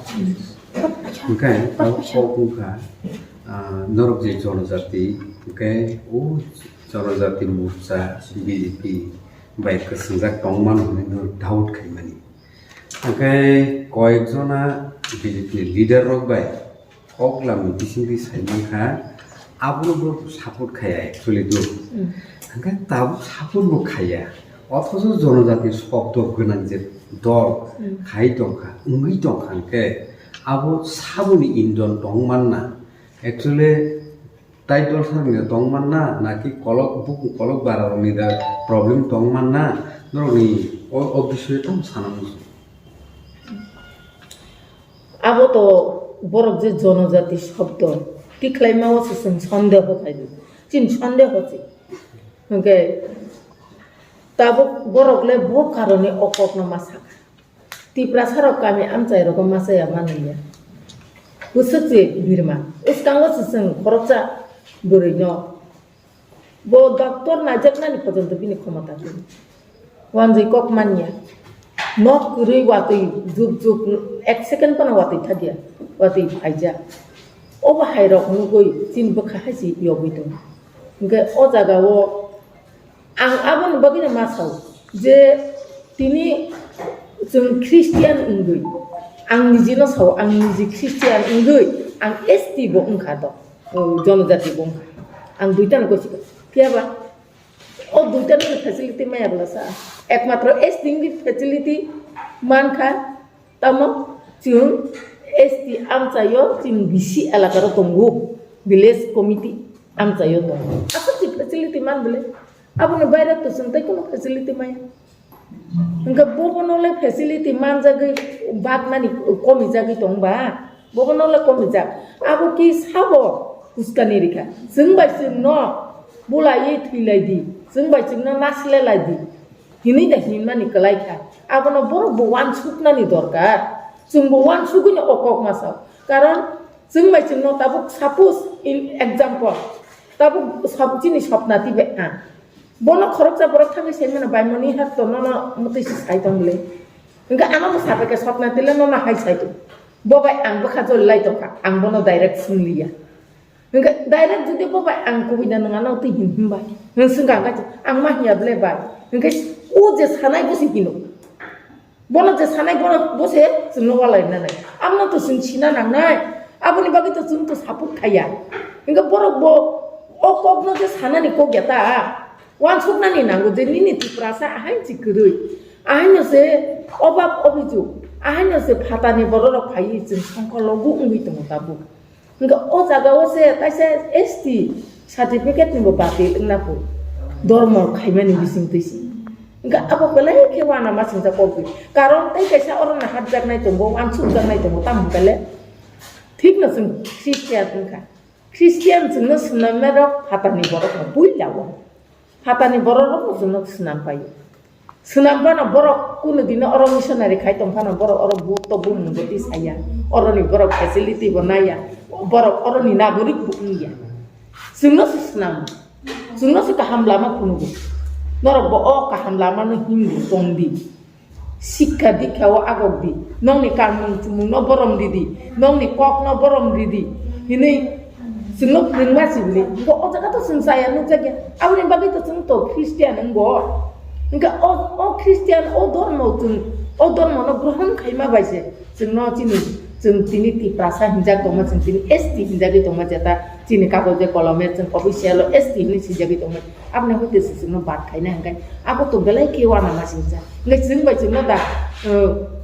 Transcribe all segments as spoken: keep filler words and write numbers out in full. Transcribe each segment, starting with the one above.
Hwnkhe tabuk kok wngkha, ah, norok je jonojati, hwnkhe o jonojati morcha B J P bai kwswngjak tongmano hwnwi norok doubt khaimani. Hwnkhe koyekjona B J P ni leader rok bai koklam ni bisingtwi saimankha, abono bo support khaiya actually do. Hwnkhe tabuk support bo khaiya. Othocho jonojati shobdo gwnang je dol khai tongkha, wngwi tongkha hwnkhe abo saboni indon tongmanna. Actually, tai dol sakni tongmanna, naki kolok, bukung kolok bararokni da problem tongmanna, norokni o, o bisoyo tamo sana muchung. Abo to borok je jonojati shobdo tikhlaima o se chwng sondeho khaidi. Chini sondeho se. Hwnkhe tabuk borok le bo karone o kokno ma sakha. Tiprasa rok kami amchai rogo ma chaya manliya. Bwswk se birma. Uskango se chwng khoroksa bwrwi no. Bo doctor naijaknani porjonto bini khomota gwnang. Wanjwi kok manya. Nok kwrwi watwi juk juk ek second phano watwi thadiya. Watwi phaijak. Obo hai rok nugwi chini bwkha hai se yogwi tongo. Hwnkhe o jaga o ang aboni bagwino ma sao je tini chwng Christian wngwi ang nijino sao ang niji Christian wngwi ang S T bo wngkha do. O jonojati bo wngkha. Ang duitano gosi kha. Phiya ba o duitano facility maya bwla sa. Ekmatro S T ni facility mankha. Tamo chwng S T amchaio chwng B C elakaro tongo. Village committee amchaio tongo. Aswk chwng facility man bwle. Abono baire to chwng tei kono facility maya. Hwnkhe bobono le facility manjagwi baknani komijagwi tong ba? Bobono le komijak. Abo ki sabo uskani rikha. Chwng bai chwngno bulaiwi thwilaidi. Chwng bai chwngno nasilelaidi. Hinwi da hinmani kwlai kha. Abono borok bo uansuknani dorkar. Chwng bo uansugwino o kok ma sao. Karon chwng bai chwngno tabuk suppose in example. Tabuk sab-, chini sopna tibe ang. Bono khoroksa borok thangwi saimano bai moni har to nono mwtwi se sai tong le. Hwnkhe ano bo sapai khe sopna tile nono hai sai tong. Bo bai ang bwkha joli lai tongkha, ang bono direct swngliya. Hwnkhe direct jodi bo bai ang kubui da nwng ano twi hin him bai. Nwng swngkha hwnkhe ang ma hiya ble bai. Hwnkhe o je sanai bo se hino. Bono je sanai bono bo se chwngno walai nanai. Abono to chwng sina nangnai. Aboni bagwi to chwng to support khaiya. Hwnkhe borok bo o kokno je sanani kok ya ta. Uansuknani nango je nini Tiprasa ahaini se kwrwi. Ahaino se obab obijok. Ahaino se phatani bororok phaiwi chwng songkologo wngwi tongo tabuk. Hwnkhe o jaga o se kaisa S T certificate ni bo batil wngna pho, dormo khaimani bising twi se. Hwnkhe abo belai khe uanama swngjak kok di. Karon tei kaisa oro no hapjaknai tongo, uansukjaknai tongo, tamo hwnkhe le thik no chwng Christian wngkha. Christian chwngno swnamnai rok phatani borok no puila o. Phatani borok rok no chwngno swnam pai o. Swnam phano borok kunu dino oro missionary khai tong phano borok oro bu-, to bumung bo twi saya. Oroni borok facility bo naya. Borok oroni nagorik bo wngya. Chwngno se swnam. Chwngno se kaham lama phunugo. Norok bo o kaham lama no himdi tongdi. Sikha dikha o agok di. Nokni kamung chumung no borom ridi. Nokni kok no borom ridi. Hinwi Chwngno phwrwngma sibini. Hwnkhe o jaga to chwng chaya nukjakya. Aboni bagwi to chwng to Christian wngbo. Hwnkhe o, o Christian, o dormo chwng, o dormono grohon khaima bai se chwngno chini, chwng tini Tiprasa hinjak tongma, chwng tini S T hinjagwi tongma, jeta chini kagoj kolome chwng official o S T hinwi swijagwi tongma. Aboni hwnkhe se chwngno bad khaina hwnkhe abo to belai khe uanama singcha. Hwnkhe chwng bai chwngno da, uh,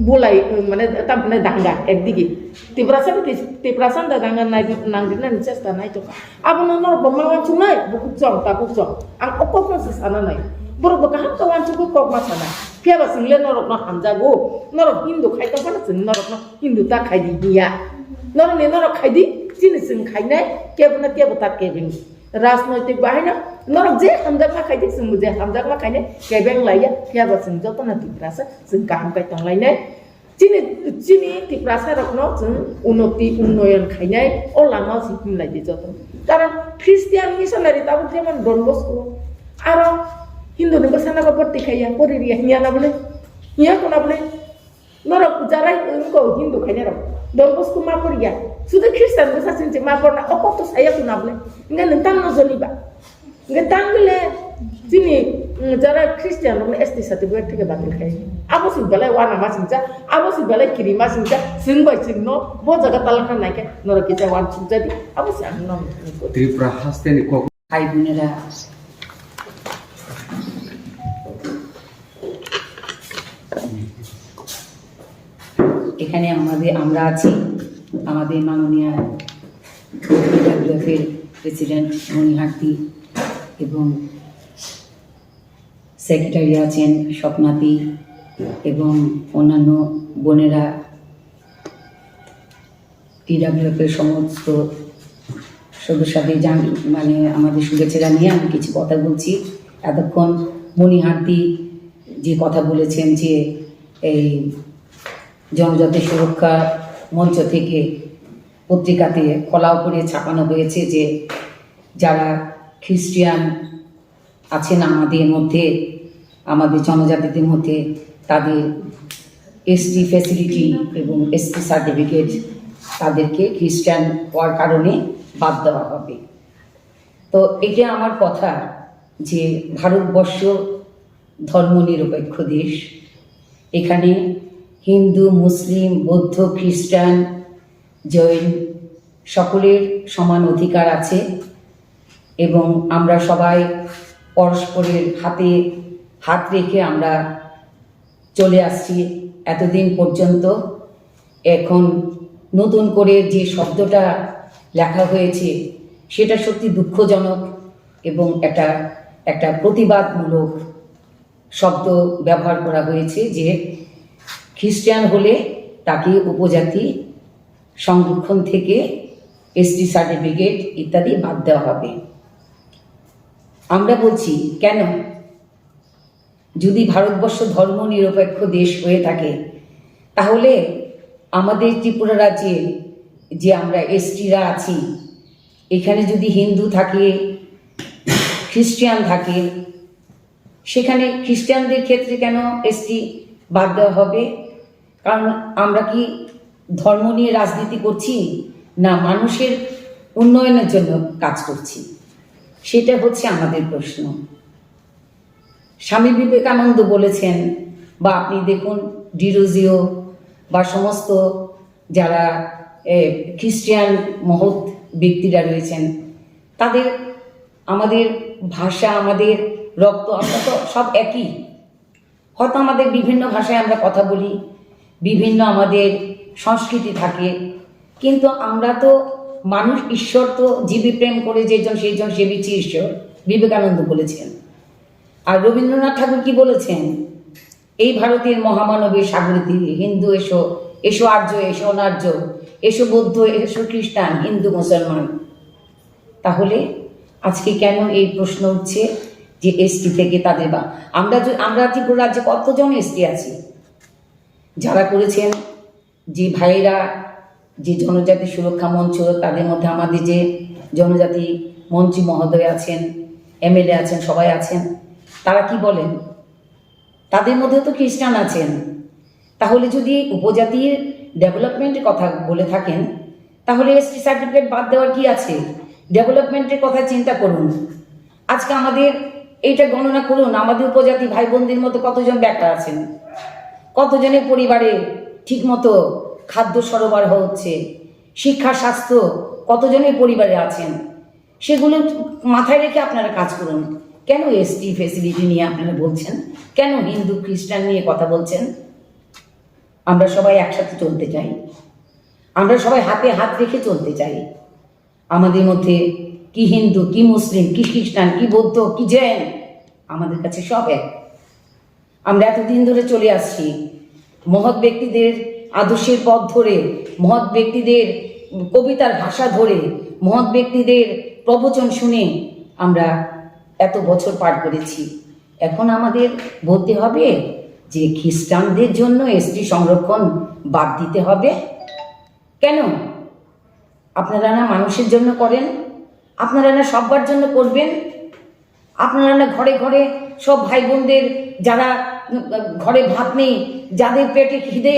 bulai, uh, mane, tam hwnai danga ekdigi. Tiprasa ni, Tiprasa ni da danga nai-, nangrinani chesta naitokha. Abono norok bo ma uansuknai, bukhuk chong, takhuk chong. Ang o kokno se sana nai. Borok bo kaham khe uansukgwi kok ma sana. Phiya ba chwng le norokno hamjago. Norok Hindu khai tong phano chwng norokno Hindu ta khai di hiya. Norokni norok khai di, chini chwng khainai, kebono kebo ta kebeng. Rajnoitik bahai no, norok je hamjakma khai di, chwngbo je hamjakma khainai, kebeng laiya, phiya ba chwng jotono Tiprasa, chwng kaham khe tonglainai. Chini, chini Tiprasa rokno chwng unoti, unnoyon khainai, o lama o se himlai di joto. Karon Christian missionary tabuk jemon Don Bosco, aro Hindu ni bwsana ko bhorti khaiya, pori riya, hiya na bole? Hiya ko na bole? Norok jarai, Ko Hindu khainai rok. Don Bosco ma poriya. Sudu Christian bwsa sing se ma porna. O kok to saya kuna bole. Inga nang tang no joni ba. Inga tang le chini, mm, jara Christian rok S T certificate thike batil khai. Abo si belai wana ma singcha. Abo si belai kiri ma singcha. Sing bai sing no. Bo jaga talak na naike. Norok kisa wan singcha di. Abo si ang no. Tripura haste ni kok. ভাই বোনেরা, এখানে আমাদের, আমরা আছি, আমাদের মাননীয় ডাব্লিউএফ এর প্রেসিডেন্ট মণি হারদি এবং সেক্রেটারি আছেন স্বপ্নাদি এবং অন্যান্য বোনেরা, টিডাব্লিউএফ এর সমস্ত সদস্যদের জান-, মানে, আমাদের শুভেচ্ছা জানিয়ে আমি কিছু কথা বলছি। এতক্ষণ মণি হারদি যে কথা বলেছেন যে এই জনজাতি সুরক্ষা মঞ্চ থেকে পত্রিকাতে খোলা করে ছাপানো হয়েছে যে যারা খ্রিস্টিয়ান আছেন আমাদের মধ্যে, আমাদের জনজাতিদের মধ্যে, তাদের এসটি ফ্যাসিলিটি এবং এসটি সার্টিফিকেট তাদেরকে খ্রিস্টান হওয়ার কারণে বাদ দেওয়া হবে। তো এটা আমার কথা যে ভারতবর্ষ ধর্মনিরপেক্ষ দেশ, এখানে হিন্দু, মুসলিম, বৌদ্ধ, খ্রিস্টান, জৈন সকলের সমান অধিকার আছে এবং আমরা সবাই পরস্পরের হাতে হাত রেখে আমরা চলে আসছি এতদিন পর্যন্ত। এখন নতুন করে যে শব্দটা লেখা হয়েছে, সেটা সত্যি দুঃখজনক এবং এটা, একটা প্রতিবাদমূলক শব্দ ব্যবহার করা হয়েছে যে খ্রিস্টান হলে তাকে উপজাতি সংরক্ষণ থেকে এসটি সার্টিফিকেট ইত্যাদি বাদ দেওয়া হবে। আমরা বলছি, কেন? যদি ভারতবর্ষ ধর্ম নিরপেক্ষ দেশ হয়ে থাকে, তাহলে আমাদের ত্রিপুরা রাজ্যে যে আমরা এসটিরা আছি, এখানে যদি হিন্দু থাকে, খ্রিস্টান থাকে, সেখানে খ্রিস্টানদের ক্ষেত্রে কেন এসটি বাদ দেওয়া হবে? কারণ আমরা কি ধর্ম নিয়ে রাজনীতি করছি, না মানুষের উন্নয়নের জন্য কাজ করছি? সেটা হচ্ছে আমাদের প্রশ্ন। স্বামী বিবেকানন্দ বলেছেন, বা আপনি দেখুন, ডিরোজিও বা সমস্ত যারা, এ, খ্রিস্টিয়ান মহৎ ব্যক্তিরা রয়েছেন, তাদের, আমাদের ভাষা, আমাদের রক্ত, আমরা তো সব একই। হয়তো আমাদের বিভিন্ন ভাষায় আমরা কথা বলি, বিভিন্ন আমাদের সংস্কৃতি থাকে, কিন্তু আমরা তো মানুষ, ঈশ্বর তো জীবে প্রেম করে যেজন সেইজন সেবিছে ঈশ্বর, বিবেকানন্দ বলেছেন। আর রবীন্দ্রনাথ ঠাকুর কি বলেছেন? এই ভারতের মহামানবের সাগরে তীরে, হিন্দু এসো, এসো আর্য, এসো অনার্য, এসো বৌদ্ধ, এসো খ্রিস্টান, হিন্দু মুসলমান। তাহলে আজকে কেন এই প্রশ্ন উঠছে যে এসটি থেকে তাদের বা-, আমরা য-, আমরা ত্রিপুরা রাজ্যে কতজন এসটি আছি যারা করেছেন, যে ভাইয়েরা, যে জনজাতি সুরক্ষা মঞ্চ, তাদের মধ্যে আমাদের যে জনজাতি মন্ত্রী মহোদয় আছেন, এমএলএ আছেন, সবাই আছেন, তারা কি বলেন? তাদের মধ্যে তো খ্রিস্টান আছেন। তাহলে যদি উপজাতির ডেভেলপমেন্টের কথা বলে থাকেন, তাহলে এসটি সার্টিফিকেট বাদ দেওয়ার কি আছে? ডেভেলপমেন্টের কথা চিন্তা করুন। আজকে আমাদের এইটা গণনা করুন, আমাদের উপজাতি ভাই বোনদের মধ্যে কতজন বেকার আছেন, কতজনের পরিবারে ঠিকমতো খাদ্য সরবরাহ হচ্ছে, শিক্ষা, স্বাস্থ্য কতজনের পরিবারে আছেন, সেগুলো মাথায় রেখে আপনারা কাজ করুন। কেন এসটি ফ্যাসিলিটি নিয়ে আপনারা বলছেন? কেন হিন্দু খ্রিস্টান নিয়ে কথা বলছেন? আমরা সবাই একসাথে চলতে চাই, আমরা সবাই হাতে হাত রেখে চলতে চাই। আমাদের মধ্যে কি হিন্দু, কি মুসলিম, কি খ্রিস্টান, কি বৌদ্ধ, কি জৈন, আমাদের কাছে সব এক। আমরা এতদিন ধরে চলে আসছি, মহৎ ব্যক্তিদের আদর্শের পথ ধরে, মহৎ ব্যক্তিদের কবিতার ভাষা ধরে, মহৎ ব্যক্তিদের প্রবচন শুনে আমরা এত বছর পার করেছি। এখন আমাদের বলতে হবে যে খ্রিস্টানদের জন্য এসটি সংরক্ষণ বাদ দিতে হবে। কেন? আপনারা না মানুষের জন্য করেন, আপনারা না সব্বার জন্য করবেন, আপনারা না ঘরে ঘরে সব ভাই বোনদের, যারা, উম, ঘরে ভাত নেই, যাদের পেটে খিদে,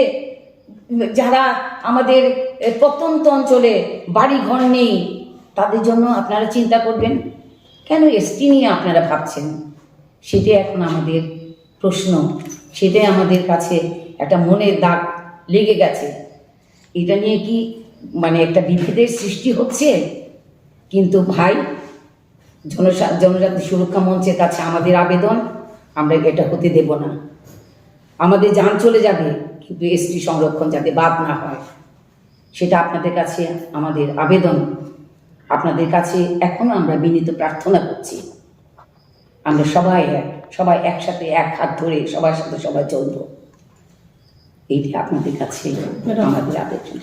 যারা আমাদের এ, প্রত্যন্ত অঞ্চলে বাড়ি ঘর নেই, তাদের জন্য আপনারা চিন্তা করবেন। কেন এসটি নিয়ে আপনারা ভাবছেন? সেটাই এখন আমাদের প্রশ্ন, সেটাই আমাদের কাছে একটা মনের দাগ লেগে গেছে। এটা নিয়ে কি মানে একটা বিভেদের সৃষ্টি হচ্ছে? কিন্তু ভাই, জনসা- জনজাতি সুরক্ষা মঞ্চের কাছে আমাদের আবেদন, আমরা এটা হতে দেব না। আমাদের জান চলে যাবে, কিন্তু এসটি সংরক্ষণ যাতে বাদ না হয়, সেটা আপনাদের কাছে আমাদের আবেদন। আপনাদের কাছে এখনো আমরা বিনীত প্রার্থনা করছি, আমরা সবাই এক, সবাই একসাথে এক হাত ধরে সবার সাথে সবাই চলবো। এইটি আপনাদের কাছে আমাদের আবেদন।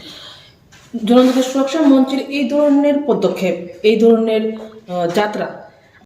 জনজাতি সুরক্ষা মঞ্চের এই ধরনের পদক্ষেপ, এই ধরনের আহ, যাত্রা